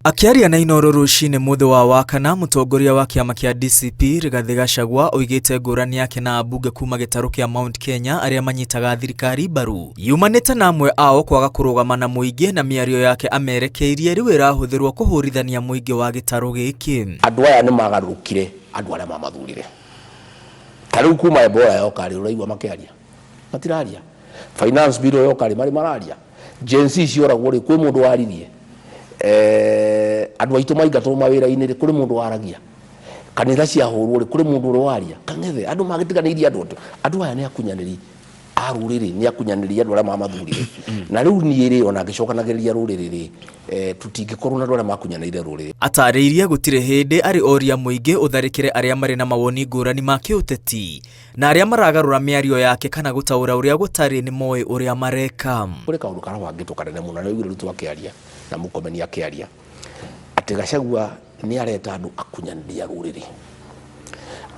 Akĩaria na Inooro rũcinĩ mũthĩ wa Wakana, mũtongoria wa kĩama kĩa DCP Rigathĩ Gachagua oigĩte ngũrani yake na ambunge kuma gĩtarũ kĩa Mount Kenya arĩa manyitaga thirikari mbaru yumanĩte na amwe ao kwaga kũrũgama na mũingĩ na mĩario yake amerekeirie rĩu ĩrahũthĩrwo kũhũrithania mũingĩ wa gĩtarũ gĩkĩ. Andũ aya nĩ magarũrũkire andũ arĩa mamathurire. Ta rĩu kuma Ebola yoka rĩ, ũraigua makĩaria? Matiraria. Finance bill yoka rĩ, marĩ mararia? Gen Z cioragwo rĩ, kwĩ mũndũ waririe? Andũ aitũ maingatwo mawĩra-inĩ rĩ, kũrĩ mũndũ waragia? Kanitha ciahũrwo rĩ, kũrĩ mũndũ ũrĩ waria? Kang'ethe, andũ magĩtiganĩirie andũ atĩ, andũ aya nĩ akunyanĩri a rũrĩrĩ, nĩ akunyanĩri andũ arĩa mamathurire. Na rĩu niĩ rĩ, ona ngĩcokanagĩrĩria rũrĩrĩ rĩ, tũtingĩkorwo na andũ arĩa makunyanĩire rũrĩrĩ. Atarĩirie gũtirĩ hĩndĩ arĩ oria mũingĩ ũtharĩkĩre arĩa marĩ na mawoni ngũrani ma kĩũteti na arĩa maragarũra mĩario yake kana gũtaũra ũrĩa gũtarĩ nĩ moĩ ũrĩa mareka. Kũrĩ kaũndũ karabangĩtwo kanene mũno, na nĩwaiguire Ruto akĩaria na Murkomen akĩaria atĩ Gachagua nĩ areta andũ akunyanĩri a rũrĩrĩ,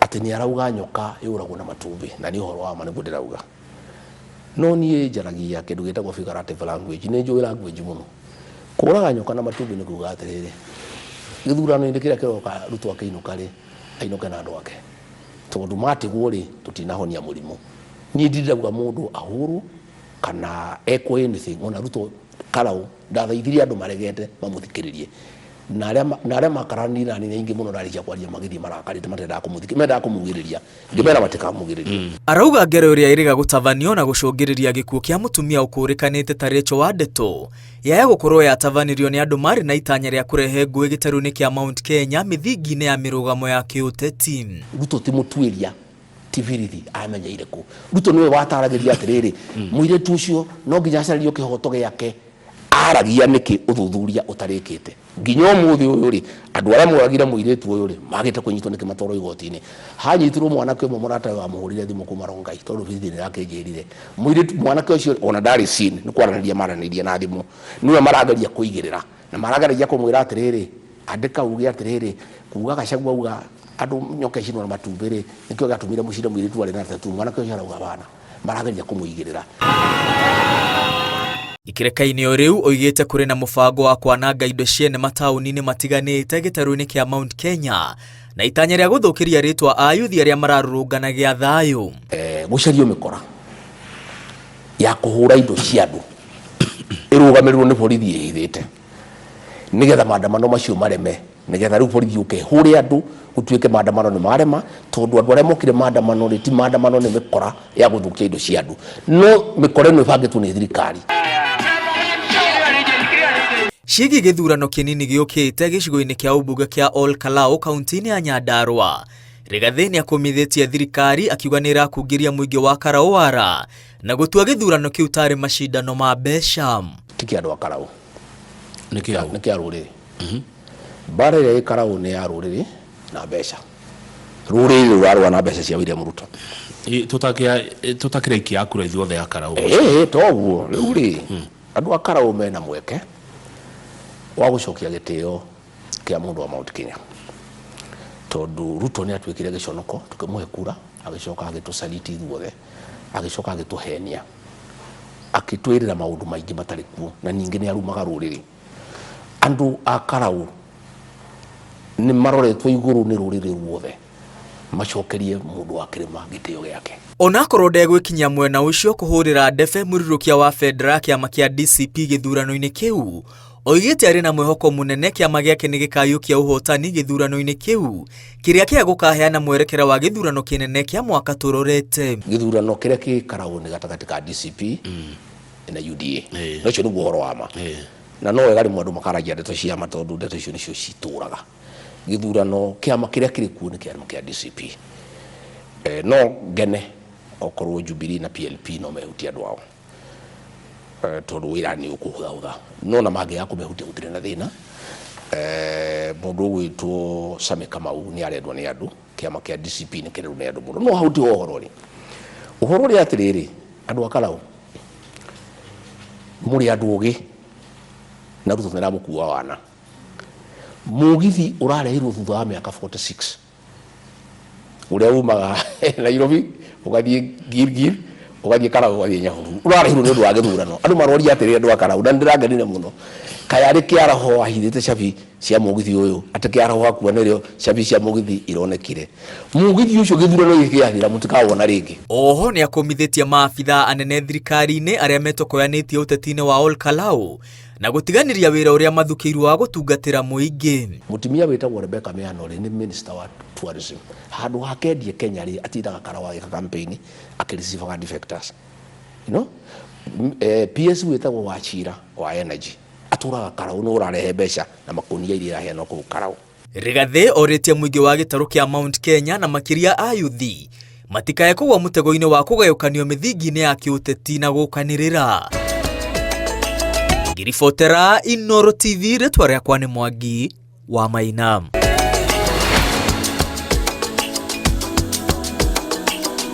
atĩ nĩ arauga nyoka yũragwo na matumbĩ, na nĩ ũhoro wa ma nĩguo ndĩrauga. No niĩ njaragia kĩndũ gĩtagwo figurative language, nĩ njũĩ language mũno. Kũraga nyoka na matumbĩ nĩ kuga atĩrĩrĩ, gĩthurano-inĩ kĩrĩa kĩroka Ruto akĩinũka rĩ, ainũke na andũ ake. Tondũ matigwo rĩ, tũtinahonia mũrimũ. Niĩ ndirauga mũndũ ahũrwo kana ekwo anything, ona Ruto Karau ndathaithirie andũ maregete mamũthikĩrĩrie. Na arĩa makaranire na niĩ aingĩ mũno ndarĩkia kwaria magĩthiĩ marakarĩte matendaga kũmũthikĩrĩria, mendaga kũmugĩrĩria. Ngĩmera matikamugĩrĩrie. Arauga ngero ĩrĩa ĩrĩga gũtabanio na gũcũngĩrĩria gĩkuũ kĩa mũtumia ũkũrĩkanĩte ta Rachel Wandeto yaya gũkorwo yatabanirio nĩ andũ marĩ na itanya rĩa kũrehe ngũĩ gĩtarũ-inĩ kĩa Mount Kenya mĩthingi-inĩ ya mĩrũgamo ya kĩũteti. Ruto ti mũtuĩria, ti birithi, amenyeire kũ? Ruto nĩwe wataragĩria atĩrĩrĩ, mũirĩtu ũcio no nginya acarĩrio kĩhoto gĩake. Aragia nĩkĩ ũthuthuria ũtarĩkĩte? Nginya ũmũthĩ ũyũ rĩ, andũ arĩa moragire mũirĩtu ũyũ rĩ, magĩte kũnyitwo nĩkĩ matwarwo igoti-inĩ? Hanyitirwo mwanake ũmwe mũratawe wamũhũrire thimũ kuma Rongai tondũ birithi nĩ ĩrakĩnjĩrire. Mũirĩtu mwanake ũcio ona ndarĩ scene, nĩ kwaranĩria maranĩirie na thimũ. Nĩwe marageria kũigĩrĩra na marageragia kũmwĩra atĩrĩrĩ, andĩka uge atĩrĩrĩ, kuga Gachagua auga andũ nyoka icinwo na matumbĩ rĩ, nĩkĩo gĩatũmire mũcine mũirĩtu warĩ na tattoo. Mwanake ũcio arauga bana. Marageria kũmũigĩrĩra. Ikĩreka-inĩ o rĩu oigĩte kũrĩ na mũbango wa kwananga indo ciene mataũni-inĩ matiganĩte gĩtarũ-inĩ kĩa Mount Kenya na itanya rĩa gũthũkĩria rĩtwa ayuthi arĩa mararũrũngana gĩa thayũ. Gũcario mĩkora ya kũhũra indo cia andũ ĩrũgamĩrĩrwo nĩ borithi ĩhithĩte nĩgetha maandamano macio mareme, nĩgetha rĩu borithi yũke ĩhũre andũ gũtuĩke maandamano nĩ marema, tondũ andũ arĩa mokire maandamano rĩ ti maandamano, nĩ mĩkora ya gũthũkia indo cia andũ, no mĩkora ĩno ĩbangĩtwo nĩ thirikari. Ciĩgiĩ gĩthurano kĩnini gĩũkĩte gĩcigo-inĩ kĩa ũmbunge kĩa Ol Kalou kaunti-inĩ ya Nyandarua, Rigathĩ nĩakũmithĩtie thirikari akiuga nĩ ĩrakungĩria mũingĩ wa Karau wara na gũtua gĩthurano kĩu tarĩ macindano ma mbeca. Ti kĩa andũ a Karau. Nĩ kĩa ũ? Nĩ kĩa rũrĩrĩ. Mbara ĩrĩa ĩ Karau nĩ ya rũrĩrĩ na mbeca. Rũrĩrĩ rũrarũa na mbeca cia William Ruto. Tũtakĩraikia kura ithuothe a Karau. Ĩĩ toguo. Rĩu rĩ, andũ a Karau mena mweke wa gũcokia gĩtĩo kĩa mũndũ wa Mount Kenya. Tondũ Ruto nĩ atuĩkire gĩconoko, tũkĩmũhe kura, agĩcoka agĩtũsaliti ithuothe, agĩcoka agĩtũhenia, akĩtwĩrĩra maũndũ maingĩ matarĩ kuo, na ningĩ nĩ arumaga rũrĩrĩ. Andũ a Karau nĩ maroretwo igũrũ nĩ rũrĩrĩ ruothe macokerie mũndũ wa kĩrĩma gĩtĩo gĩake. Onakorwo ndegwĩkinyia mwena ũcio kũhũrĩra ndebe mũrirũkia wa bendera ya kĩama kĩa DCP gĩthurano-inĩ kĩu, oigĩte arĩ na mwĩhoko mũnene kĩama gĩake nĩ gĩkayũkia ũhotani gĩthurano-inĩ kĩu kĩrĩa kĩa gũkaheana mwerekera wa gĩthurano kĩnene kĩa mwaka tũrorete. Gĩthurano kĩrĩa kĩ Karau nĩ gatagatĩ ka DCP na UDA. Na ũcio nĩguo ũhoro wa ma. Na no wega rĩmwe andũ makaragia ndeto cia ma tondũ ndeto icio nĩcio citũraga. Gĩthurano kĩama kĩrĩa kĩrĩ kuo nĩ kĩama kĩa DCP. No ngene okorwo Jubilee na PLP no mehutie andũ ao. Tondũ wĩra nĩ ũkũhũthahũtha. No na mangĩaga kũmehutia gũtirĩ na thĩna. Mũndũ ũgwĩtwo Sammy Kamau nĩ arendwo nĩ andũ. Kĩama kĩa DCP nĩ kĩrendwo nĩ andũ mũno. No hau tiho ũhoro ũrĩ. Ũhoro ũrĩ atĩrĩrĩ, andũ a Karau mũrĩ andũ ogĩ na Ruto nĩ aramũkua wana. Mũgithi ũrarehirwo thutha wa mĩaka 46 ũrĩa umaga Nairobi ũgathiĩ Gilgil ũgathiĩ Karau ũgathiĩ Nyahururu, ũrarehirwo nĩ ũndũ wa gĩthurano. Andũ maroria atĩrĩrĩ, andũ a Karau, na nĩ ndĩrakenire mũno. Kayarĩ kĩaraho wahithĩte cabi cia mũgithi ũyũ, atĩ kĩaraho akua nĩrĩo cabi cia mũgithi ironekire. Mũgithi ũcio gĩthurano gĩkĩ gĩathira mũtikawona rĩngĩ. Oho nĩ akũmithĩtie maabithaa anene thirikari-inĩ arĩa metokoyanĩtie ũteti-inĩ wa Ol Kalou na gũtiganĩria wĩra ũrĩa mathukĩirwo wa gũtungatĩra mũingĩ. Mũtumia wĩtagwo Rebecca Miano rĩ, nĩ minister wa tourism. Handũ ha kendie Kenya rĩ, atindaga Karau agĩka campaign akĩreceivaga defectors. You know? PS wĩtagwo Wachira wa energy atũraga Karau nĩ ũrarehe mbeca na makonia iria iraheanwo kũu Karau. Rigathĩ orĩtie mũingĩ wa gĩtarũ kĩa Mount Kenya na makĩria ayuthi matikae kũgwa mũtego-inĩ wa kũgayũkanio mĩthingi-inĩ ya kĩũteti na gũkanĩrĩra. Ngiribotera Inooro TV, rĩtwa rĩakwa nĩ Mwangi wa Maina.